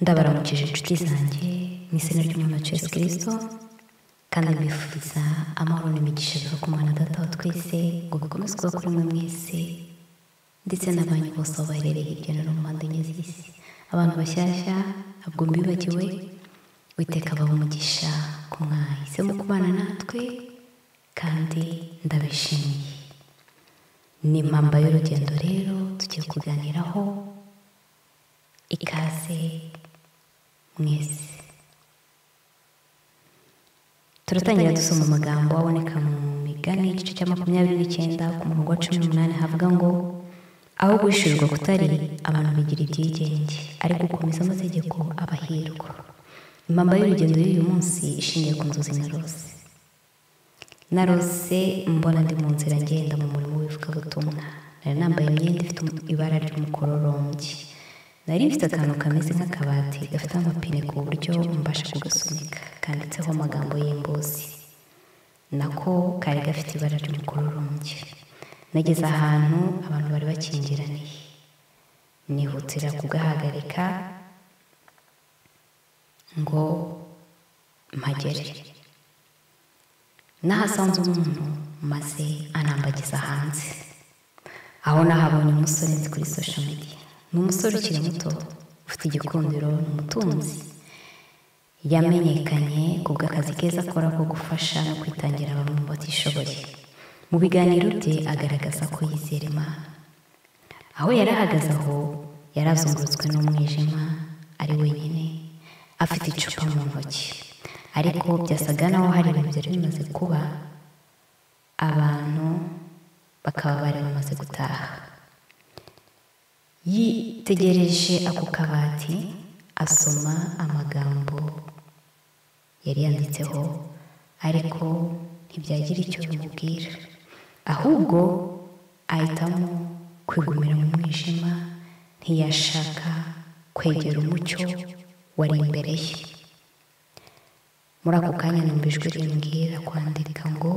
Ndabaramukije inshuti zanjye mu izina ry'Umwami wacu Yesu Kristo, kandi mbifuriza amahoro n'imigisha biva ku Mana Data wa twese, ngo bikomeze kuba kuri mwe mwese ndetse n'abanyu bose aho baherereye hirya no hino mu mpande enye z'isi. Abantu bashyashya ntabwo mbibagiwe, Uwiteka abahe umugisha ku mwahisemo kubana natwe, kandi ndabishimiye. Ni impamba y'urugendo rero tugiye kuganiraho, ikaze mwese. Turatangira dusoma amagambo aboneka mu Migani igice cya 29 ku murongo wa 18, havuga ngo: aho guhishurirwa kutari, abantu bigira ibyigenge, ariko gukomeza amategeko abahirwa. Impamba y'urugendo y'uyu munsi ishingiye ku nzozi narose. Narose mbona ndi mu nzira ngenda mu murimo w'ivugabutumwa. Nari nambaye imyenda ifite ibara ry'umukororombya. Nari mfite akantu kameze nk'akabati gafite amapine ku buryo mbasha kugasunika, kanditseho amagambo y'imbuzi. Nako kari gafite ibara ry'umukororombya. Nageze ahantu abantu bari bakingiraniye, nihutira kugahagarika ngo mpagere. Nahasanze umuntu maze anambagiza hanze. Aho nahabonye umusore nzi kuri social media. Ni umusore ukiri muto, ufite igikundiro, ni umutunzi. Yamenyekanye ku bw'akazi keza akora ko gufasha no kwitangira bamwe mu batishoboye. Mu biganiro bye agaragaza ko yizera Imana. Aho yari ahagaze aho, yari azungurutswe n'umwijima, ari wenyine, afite icupa mu ntoki. Ariko byasaga naho hari ibintu byari bimaze kuba, abantu bakaba bari bamaze gutaha. Yitegereje ako kabati, asoma amagambo yari yanditseho, ariko ntibyagira icyo bimubwira. Ahubwo ahitamo kwigumira mu mwijima, ntiyashaka kwegera umucyo wari imbere ye. Muri ako kanya numva ijwi rimbwira kwandika ngo: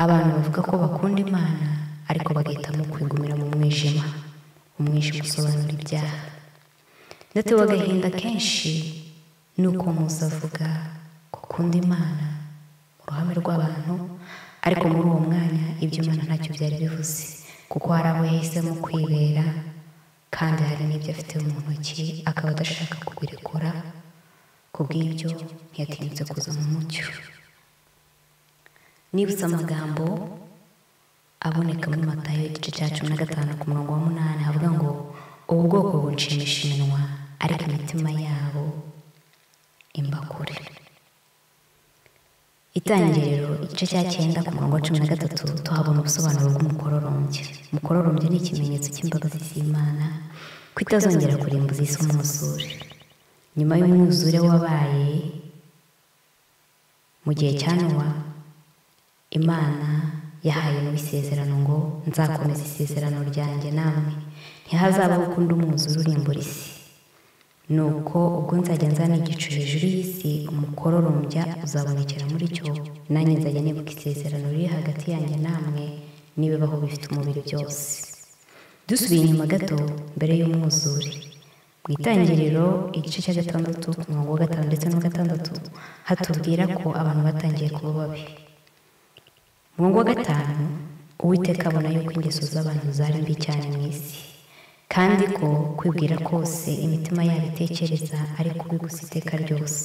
abantu bavuga ko bakunda Imana, ariko bagahitamo kwigumira mu mwijima. Umwijima usobanura ibyaha. Ndatewe agahinda kenshi nuko muza avuga ko akunda Imana mu ruhame rw'abantu, ariko muri uwo mwanya ibyo Imana ntacyo byari bivuze, kuko hari abo yahisemo kwibera, kandi hari n'ibyo afite mu ntoki akaba adashaka kubirekura. Kubw'ibyo ntiyatinyutse kuza mu mucyo. Nibutse amagambo aboneka muri Matayo igice cya 15 ku murongo wa 8, havuga ngo: ubu bwoko bunshimisha iminwa, ariko imitima yabo imba kure. Itangiriro igice cya 9 ku murongo wa 13 tuhabona ubusobanuro bw'umukororombya. Umukororombya ni ikimenyetso cy'imbabazi z'Imana, ko itazongera kurimbuza isi umwuzure. Nyuma y'umwuzure wabaye mu gihe cya Nowa, Imana yahaye Nowa isezerano ngo: nzakomeza isezerano ryanjye namwe, ntihazabaho ukundi umwuzure urimbura isi. Nuko ubwo nzajya nzana igicu hejuru y'isi, umukororombya uzabonekera muri cyo, nanjye nzajya nibuka isezerano riri hagati yanjye namwe n'ibibaho bifite umubiri byose. Dusubiye inyuma gato mbere y'umwuzure, mu Itangiriro igice cya 6 ku murongo wa 5 ndetse n'uwa 6, hatubwira ko abantu batangiye kuba babi. Murongo wa 5, Uwiteka abona yuko ingeso z'abantu zari mbi cyane mu isi, kandi ko kwibwira kose imitima yabo itekereza ari kubi gusa iteka ryose.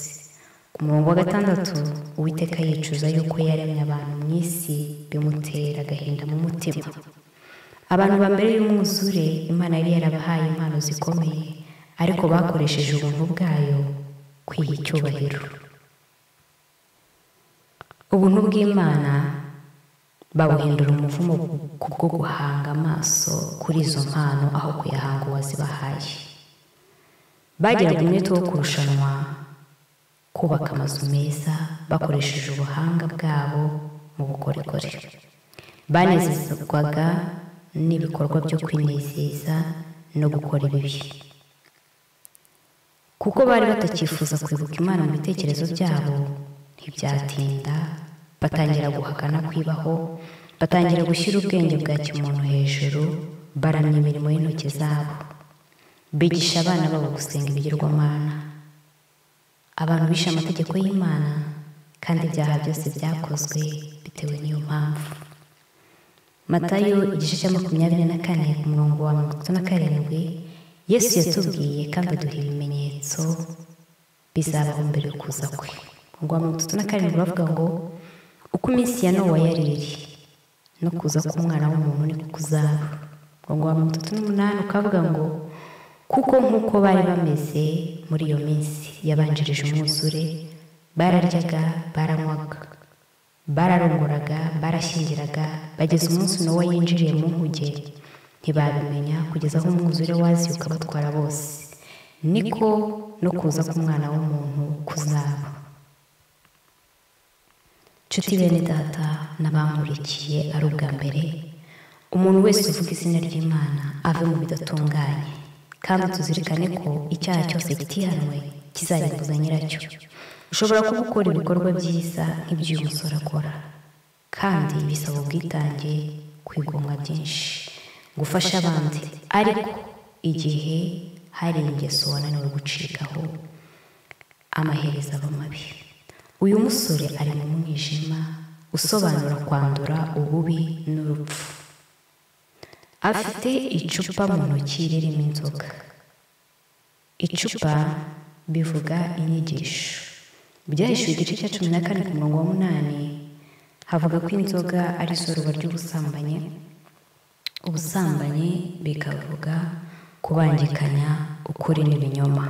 Ku murongo wa 6, Uwiteka yicuza yuko yaremye abantu mu isi, bimutera agahinda mu mutima. Abantu ba mbere y'umwuzure, Imana yari yarabahaye impano zikomeye, ariko bakoresheje ubuntu bwayo kwiha icyubahiro. Ubuntu bw'Imana babuhindura umuvumo kubwo guhanga amaso kuri izo mpano aho kuyahanga uwazibahaye. Bagiraga umwete wo kurushanwa kubaka amazu meza bakoresheje ubuhanga bwabo mu bukorikori. Banezezwaga n'ibikorwa byo kwinezeza no gukora ibibi, kuko bari batakifuza kwibuka Imana mu bitekerezo byabo. Ntibyatinda batangira guhakana kwibaho, batangira gushyira ubwenge bwa kimuntu hejuru, baramya imirimo y'intoki zabo. Bigisha abana babo gusenga ibigirwamana. Abantu bishe amategeko y'Imana, kandi ibyaha byose byakozwe bitewe n'iyo mpamvu. Matayo igice cya 24 ku murongo wa 37, Yesu yatubwiye kandi aduha ibimenyetso bizabaho mbere yo kuza kwe. Umurongo wa 37 uravuga ngo uko iminsi ya Nowa yari iri, no kuza k'umwana w'umuntu niko kuzaba. Umurongo wa 38 ukavuga ngo kuko nk'uko bari bameze muri iyo minsi yabanjirije umwuzure, bararyaga, baranywaga, bararongoraga, barashyingiraga, bageze umunsi Nowa yinjiriye mu nkuge, ntibabimenya kugeza aho umwuzure waziye ukabatwara bose. Niko no kuza k'umwana w'umuntu kuzaba. Nshuti bene data n'abankurikiye ari ubwa mbere, umuntu wese uvuga izina ry'Imana ave mu bidatunganye, kandi tuzirikane ko icyaha cyose kitihanwe kizarimbuza nyiracyo. Ushobora kuba ukora ibikorwa byiza nk'iby'uyu musore akora, kandi bisaba ubwitange, kwigomwa byinshi, gufasha abandi, ariko igihe hari ingeso wananiwe gucikaho, amaherezo aba mabi. Uyu musore ari mu mwijima usobanura kwandura ububi n'urupfu. Afite icupa mu ntoki ririmo inzoga. Icupa bivuga inyigisho. Byahishuwe igice cya 14 ku murongo wa 8 havuga ko inzoga ari izuba ry'ubusambanyi. Ubusambanyi bikavuga kubangikanya ukuri n'ibinyoma.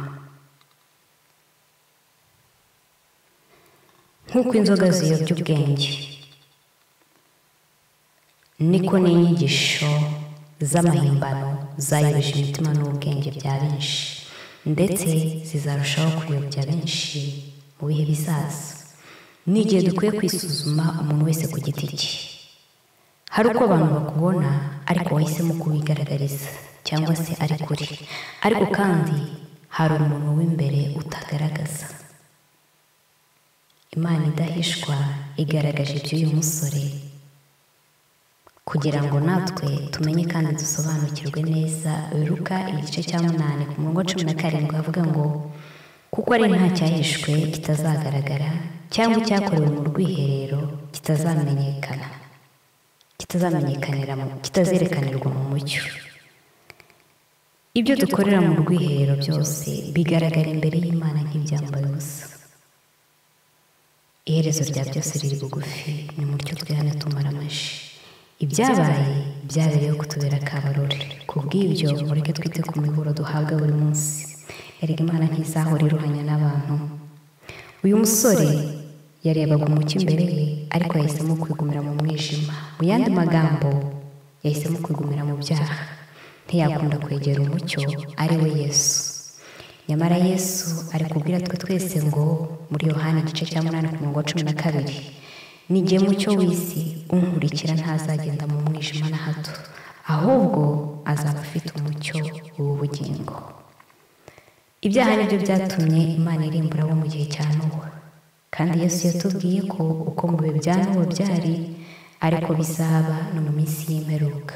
Nk'uko inzoga ziyobya ubwenge, niko n'inyigisho z'amahimbano zayobeje imitima n'ubwenge bya benshi, ndetse zizarushaho kuyobya benshi mu bihe bizaza. Ni igihe dukwiye kwisuzuma umuntu wese ku giti cye. Hari uko abantu bakubona ariko wahisemo kubigaragariza cyangwa se ari kure, ariko kandi hari umuntu w'imbere utagaragaza. Imana idahishwa igaragaje iby'uyu musore kugira ngo natwe tumenye kandi dusobanukirwe neza. Luka igice cya 8 ku murongo wa 17 avuga ngo kuko ari nta cyahishwe kitazagaragara, cyangwa icyakorewe mu rwiherero kitazamenyekana, kitazerekanirwa mu mucyo. Ibyo dukorera mu rwiherero byose bigaragara imbere y'Imana nk'ibyambaye ubusa. Iherezo rya byose riri bugufi, ni mutyo twihane tumara amaji. Ibyabaye byabereyeho kutubera akabarore. Kubw'ibyo mureke twite ku miburo duhabwa buri munsi. Erega Imana ntizahora iruhanya n'abantu. Uyu musore yarebaga umucyo imbere ye, ariko yahisemo kwigumira mu mwijima. Mu yandi magambo, yahisemo kwigumira mu byaha. Ntiyakunda kwegera umucyo ari we Yesu. Nyamara Yesu ari kubwira twe twese ngo muri Yohana igice cya 8 ku murongo wa 12, nijye mucyo w'isi, unkurikira ntazagenda mu mwijima na hato, ahubwo azaba afite umucyo w'ubugingo. Ibyaha nibyo byatumye Imana irimbura abo mu gihe cya Nowa, kandi Yesu yatubwiye ko uko mu bihe bya Nowa byari ariko bizaba no mu minsi y'imperuka.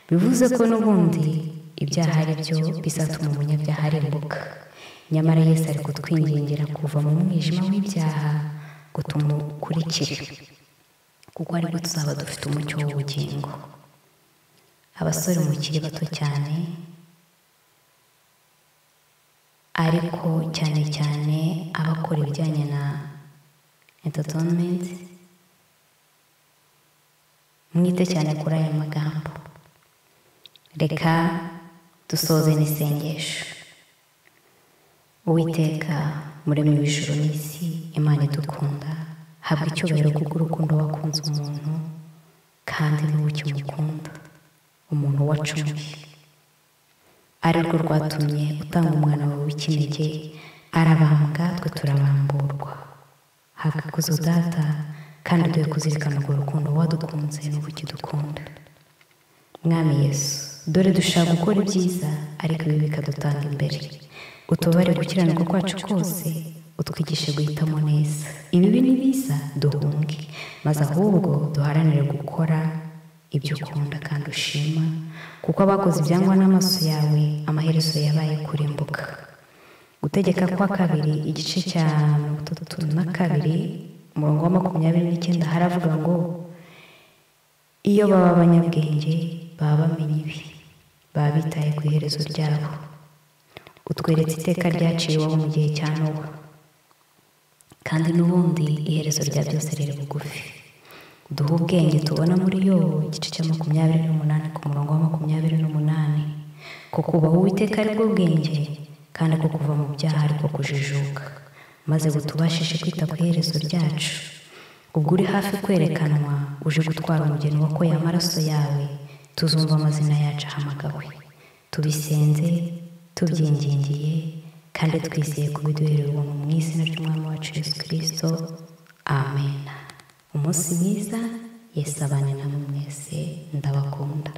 Bivuze ko n'ubundi ibyaha ari byo bizatuma umunyabyaha arimbuka. Nyamara Yesu ari kutwingingira kuva mu mwijima w'ibyaha ngo tumukurikire, kuko aribwo tuzaba dufite umucyo w'ubugingo. Abasore mukiri bato cyane, ariko cyane cyane abakora ibijyanye na entertainment, mwite cyane kuri aya magambo. Reka dusoze n'isengesho. Uwiteka muremyi w'ijuru n'isi, Imana idukunda, habwa icyubahiro kuko urukundo wakunze umuntu kandi n'ubu ukimukunda, umuntu wacumuye, ari rwo rwatumye utanga umwana wawe w'ikinege, arabambwa twe turabamburwa. Habwa ikuzo Data, kandi duhe kuzirikana urwo rukundo wadukunze n'ubu ukidukunda. Mwami Yesu, dore dushaka gukora ibyiza ariko ibi bikadutanga imbere. Utubare gukiranuka kwacu kose, utwigishe guhitamo neza. Ibibi ni biza duhunge, maze ahubwo duharanire gukora ibyo ukunda kandi ushima, kuko abakoze ibyangwa n'amaso yawe amaherezo yabaye kurimbuka. Gutegeka kwa kabiri igice cya 32 umurongo wa 29 haravuga ngo iyo baba abanyabwenge baba bamenye ibi, baba bitaye ku iherezo ryabo. Utweretse iteka ryaciweho mu gihe cya Nowa, kandi n'ubundi iherezo rya byose riri bugufi. Duha ubwenge tubona muri Yobu igice cya 28 ku murongo wa 28, ko kubaha Uwiteka ari bwo bwenge, kandi ko kuva mu byaha ari ko kujijuka, maze butubashishe kwita ku iherezo ryacu. Ubwo uri hafi kwerekanwa uje gutwara umugeni wakoye amaraso yawe, tuzumva amazina yacu ahamagawe. Tubisenze tubyingingiye kandi twizeye kubiduherera ubuntu mu izina ry'Umwami wacu Yesu Kristo, amen. Umunsi mwiza, Yesu abane namwe mwese, ndabakunda.